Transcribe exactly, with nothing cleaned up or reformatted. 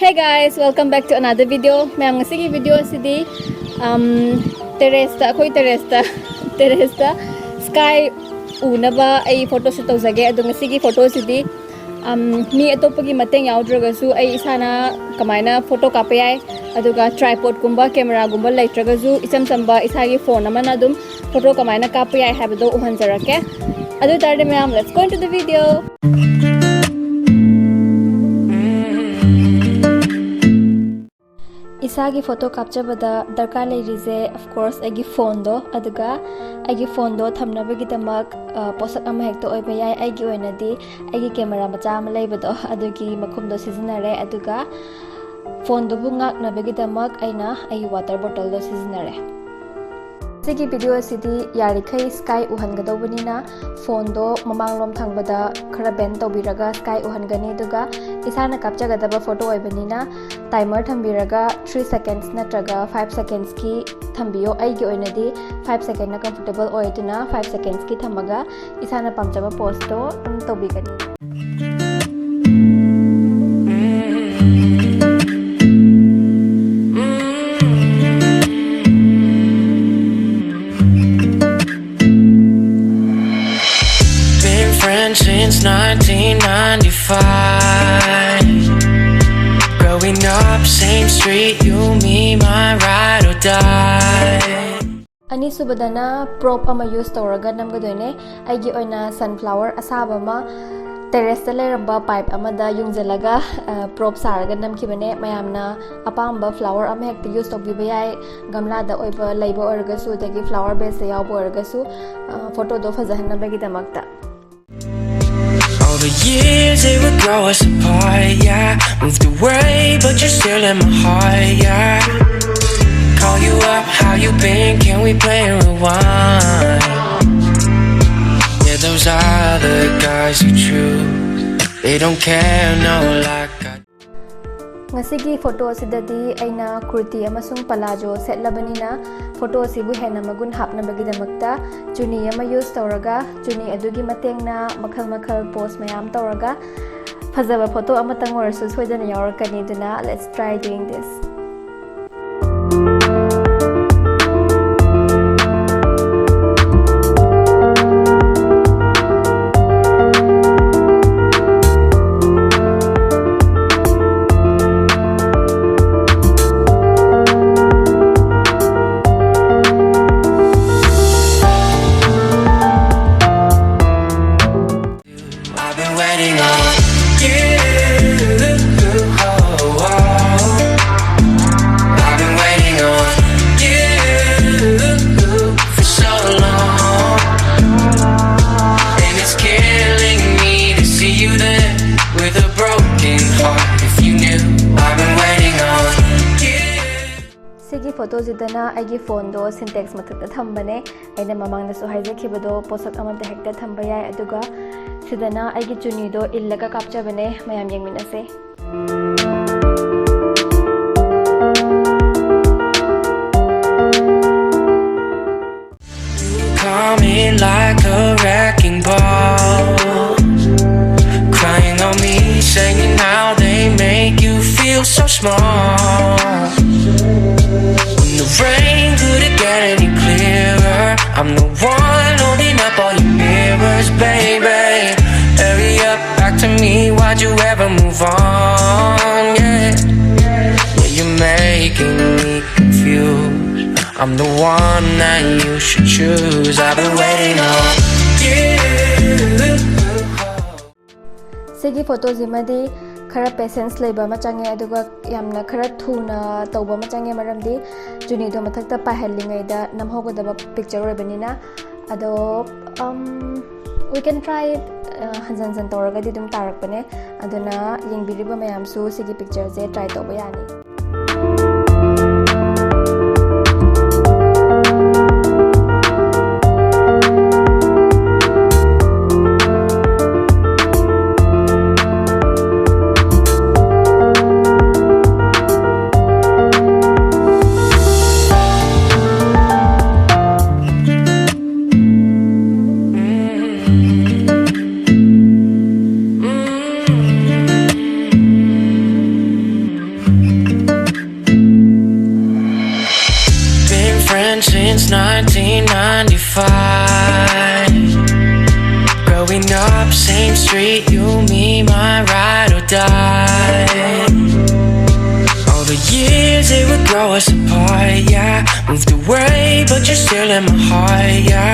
Hey guys, welcome back to another video. ꯃꯌꯥꯝ, ꯉꯁꯤꯒꯤ video ꯑꯁꯤꯗꯤ, um, terrace ꯇ, ꯑꯩꯈꯣꯏ terrace ꯇ, terrace ꯇ sky ꯎꯅꯕ ꯑꯩ photo shoot ꯇꯧꯖꯒꯦ꯫ ꯑꯗꯣ ꯉꯁꯤꯒꯤ photo ꯁꯤꯗꯤ, um, ꯃꯤ ꯑꯇꯣꯞꯄꯒꯤ ꯃꯇꯦꯡ ꯌꯥꯎꯗ꯭ꯔꯒꯁꯨ ꯑꯩ ꯏꯁꯥꯅ ꯀꯃꯥꯏꯅ photo ꯀꯥꯞꯄ ꯌꯥꯏ, ꯑꯗꯨꯒ tripod ꯀꯨꯝꯕ, camera ꯒꯨꯝꯕ ꯂꯩꯇ꯭ꯔꯒꯁꯨ ꯏꯆꯝ ꯆꯝꯕ ꯏꯁꯥꯒꯤ phone ꯑꯃꯅ ꯑꯗꯨꯝ photo ꯀꯃꯥꯏꯅ ꯀꯥꯞꯄ ꯌꯥꯏ ꯍꯥꯏꯕꯗꯣ ꯎꯍꯟꯖꯔꯛꯀꯦ꯫ ꯑꯗꯨ ꯑꯣꯏꯇꯥꯔꯗꯤ ꯃꯌꯥꯝ, let's go into the video. ꯏꯁꯥꯒꯤ photo ꯀꯥꯞꯆꯕꯗ ꯗꯔꯀꯥꯔ ꯂꯩꯔꯤꯁꯦ, of course, ꯑꯩꯒꯤ phone ꯗꯣ, ꯑꯗꯨꯒ ꯑꯩꯒꯤ phone ꯗꯣ ꯊꯝꯅꯕꯒꯤꯗꯃꯛ, ꯑ, ꯄꯣꯠꯁꯛ ꯑꯃ ꯍꯦꯛꯇ ꯑꯣꯏꯕ ꯌꯥꯏ꯫ ꯑꯩꯒꯤ ꯑꯣꯏꯅꯗꯤ ꯑꯩꯒꯤ camera ꯃꯆꯥ ꯑꯃ ꯂꯩꯕꯗꯣ, ꯑꯗꯨꯒꯤ ꯃꯈꯨꯝꯗꯣ ꯁꯤꯖꯤꯟꯅꯔꯦ, ꯑꯗꯨꯒ phone ꯗꯨꯕꯨ ꯉꯥꯛꯅꯕꯒꯤꯗꯃꯛ ꯑꯩꯅ ꯑꯩꯒꯤ water bottle ꯗꯣ ꯁꯤꯖꯤꯟꯅꯔꯦ꯫ ꯁꯤꯒꯤ video ꯑꯁꯤꯗꯤ ꯌꯥꯔꯤꯈꯩ sky ꯎꯍꯟꯒꯗꯧꯕꯅꯤꯅ, phone ꯗꯣ ꯃꯃꯥꯡꯂꯣꯝ ꯊꯪꯕꯗ ꯈꯔ bend ꯇꯧꯕꯤꯔꯒ sky ꯎꯍꯟꯒꯅꯤ꯫ ꯑꯗꯨꯒ ꯏꯁꯥꯅ ꯀꯥꯞꯆꯒꯗꯕ photo ꯑꯣꯏꯕꯅꯤꯅ, timer ꯊꯝꯕꯤꯔꯒ three seconds ꯅꯠꯇ꯭ꯔꯒ five seconds ꯀꯤ ꯊꯝꯕꯤꯌꯣ꯫ ꯑꯩꯒꯤ ꯑꯣꯏꯅꯗꯤ five second ꯅ comfortable ꯑꯣꯏ, ꯑꯗꯨꯅ five seconds ꯀꯤ ꯊꯝꯃꯒ ꯏꯁꯥꯅ ꯄꯥꯝꯖꯕ pose ꯇꯣ ꯑꯗꯨꯝ ꯇꯧꯕꯤꯒꯅꯤ꯫ Been friends since nineteen ninety-five. Growing up, same street, you, me, my ride or die. ꯑꯅꯤꯁꯨꯕꯗꯅ prop ꯑꯃ use ꯇꯧꯔꯒ ꯅꯝꯒꯗꯣꯏꯅꯦ꯫ ꯑꯩꯒꯤ ꯑꯣꯏꯅ sunflower ꯑꯁꯥꯕ ꯑꯃ terrace ꯇ ꯂꯩꯔꯝꯕ pipe ꯑꯃꯗ ꯌꯨꯡꯖꯜꯂꯒ, ꯑ, prop ꯁꯥꯔꯒ ꯅꯝꯈꯤꯕꯅꯦ꯫ ꯃꯌꯥꯝꯅ ꯑꯄꯥꯝꯕ flower ꯑꯃ ꯍꯦꯛꯇ use ꯇꯧꯕꯤꯕ ꯌꯥꯏ, ꯒꯝꯂꯥꯗ ꯑꯣꯏꯕ ꯂꯩꯕ ꯑꯣꯏꯔꯒꯁꯨ, ꯑꯗꯒꯤ flower vase ꯇ ꯌꯥꯎꯕ ꯑꯣꯏꯔꯒꯁꯨ, ꯑ, photo ꯗꯣ ꯐꯖꯍꯟꯅꯕꯒꯤꯗꯃꯛꯇ꯫ All the years they would grow us apart, yeah. Moved away, but you're still in my heart, yeah. Call you up, how you been? Can we play and rewind? Yeah, those other guys you choose, they don't care, no, like I ꯉꯁꯤꯒꯤ photo ꯑꯁꯤꯗꯗꯤ ꯑꯩꯅ kurti ꯑꯃꯁꯨꯡ palazzo ꯁꯦꯠꯂꯕꯅꯤꯅ, photo ꯑꯁꯤꯕꯨ ꯍꯦꯟꯅ ꯃꯒꯨꯟ ꯍꯥꯞꯅꯕꯒꯤꯗꯃꯛꯇ ꯆꯨꯅꯤ ꯑꯃ use ꯇꯧꯔꯒ, ꯆꯨꯅꯤ ꯑꯗꯨꯒꯤ ꯃꯇꯦꯡꯅ ꯃꯈꯜ ꯃꯈꯜ pose ꯃꯌꯥꯝ ꯇꯧꯔꯒ, ꯐꯖꯕ ꯐꯣꯇꯣ ꯑꯃꯇꯪ ꯑꯣꯏꯔꯁꯨ ꯁꯣꯏꯗꯅ ꯌꯥꯎꯔꯛꯀꯅꯤ꯫ ꯑꯗꯨꯅ let's try doing this. I've been waiting on you. Oh, oh. I've been waiting on you for so long. And it's killing me to see you there with a broken heart. If you knew, I've been waiting on you. ꯁꯤꯒꯤ ꯐꯣꯇꯣꯁꯤꯗꯅ ꯑꯩꯒꯤ ꯐꯣꯟꯗꯣ syntax ꯃꯊꯛꯇ ꯊꯝꯕꯅꯦ꯫ ꯑꯩꯅ ꯃꯃꯥꯡꯗꯁꯨ ꯍꯥꯏꯖꯈꯤꯕꯗꯣ, ꯄꯣꯠꯁꯛ ꯑꯃꯗ ꯍꯦꯛꯇ ꯊꯝꯕ ꯌꯥꯏ꯫ ꯑꯗꯨꯒ ꯁꯤꯗꯅ ꯑꯩꯒꯤ ꯆꯨꯅꯤꯗꯣ ꯏꯜꯂꯒ ꯀꯥꯞꯆꯕꯅꯦ꯫ ꯃꯌꯥꯝ ꯌꯦꯡꯃꯤꯟꯅꯁꯦ꯫ Coming like a wrecking ball, crying on me, saying how they make you feel so small. When the rain couldn't get any clearer, I'm the one holding up all your mirrors, baby. Hurry up, back to me, why'd you ever move on? Yeah, yeah, you're making me confused. I'm the one that you should choose. I've been waiting on you. ꯁꯤꯒꯤ ꯐꯣꯇꯣꯁꯤꯃꯗꯤ ꯈꯔ patience ꯂꯩꯕ ꯑꯃ ꯆꯪꯉꯦ, ꯑꯗꯨꯒ ꯌꯥꯝꯅ ꯈꯔ ꯊꯨꯅ ꯇꯧꯕ ꯑꯃ ꯆꯪꯉꯦ, ꯃꯔꯝꯗꯤ ꯆꯨꯅꯤꯗꯣ ꯃꯊꯛꯇ ꯄꯥꯏꯍꯜꯂꯤꯉꯩꯗ ꯅꯝꯍꯧꯒꯗꯕ ꯄꯤꯛꯆꯔ ꯑꯣꯏꯕꯅꯤꯅ꯫ ꯑꯗꯣ, um, we can try it. ꯑ, ꯍꯟꯖꯟ ꯍꯟꯖꯟ ꯇꯧꯔꯒꯗꯤ ꯑꯗꯨꯝ ꯇꯥꯔꯛꯄꯅꯦ꯫ ꯑꯗꯨꯅ ꯌꯦꯡꯕꯤꯔꯤꯕ ꯃꯌꯥꯝꯁꯨ ꯁꯤꯒꯤ ꯄꯤꯛꯆꯔꯁꯦ ꯇ꯭ꯔꯥꯏ ꯇꯧꯕ ꯌꯥꯅꯤ꯫ since nineteen ninety-five. Growing up, same street, you, me, my ride or die. All the years it would grow us apart, yeah. Moved away, but you're still in my heart, yeah.